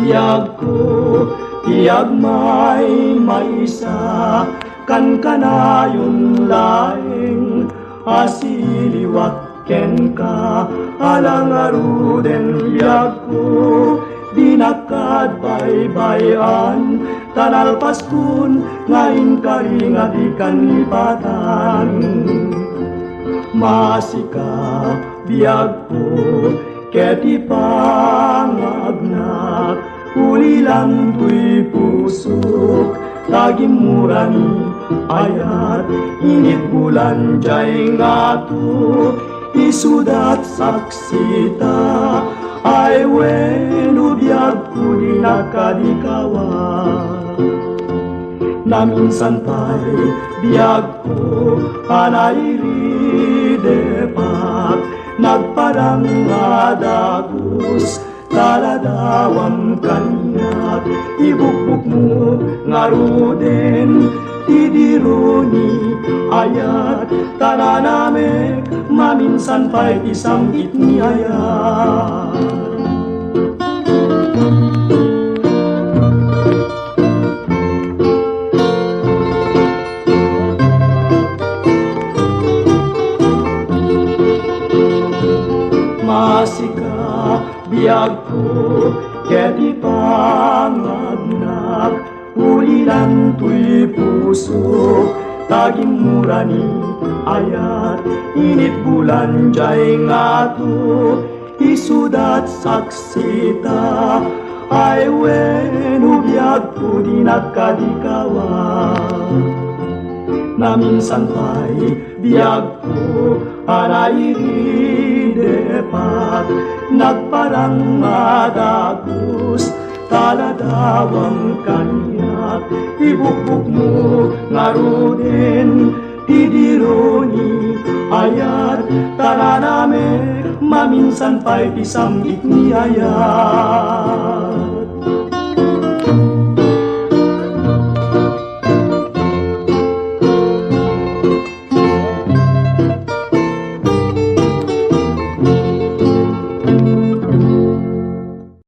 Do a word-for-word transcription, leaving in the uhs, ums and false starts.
Biagko ti agmaymaysa, kankanayon laeng a siliwak kenka. Ala ngaruden, biagko, dinak kad baybay-an, ta nalpaskon nga inkari nga dikan lipatan. Maasika, biagko, ket ipangagnak, ulilan toy pusok, ta gimmurani ayat, initbulan jay ngato, isudat saksita, ay wenno, biagko, dinak kadi kawa. Naminsan pay, biagko, a nairidepak, nagparang nga dagus, taladawam kaniak. Ibukbukmo ngaruden ti dironi ayat, ta nanamek, maminsan pay ti sam-it ni ayat. Maasika, biagko, ket ipangagnak, ulilan toy pusok, ta gimmurani ayat, initbulan jay ngato, isudat saksita, ay wenno, biagko, dinak kadi kawa. Naminsan pay, biagko, a nairidepak, nagparang nga dagus, taladawam kaniak. Ibukbukmo ngaruden ti dironi ayat, ta nanamek, maminsan pay ti sam-it ni ayat.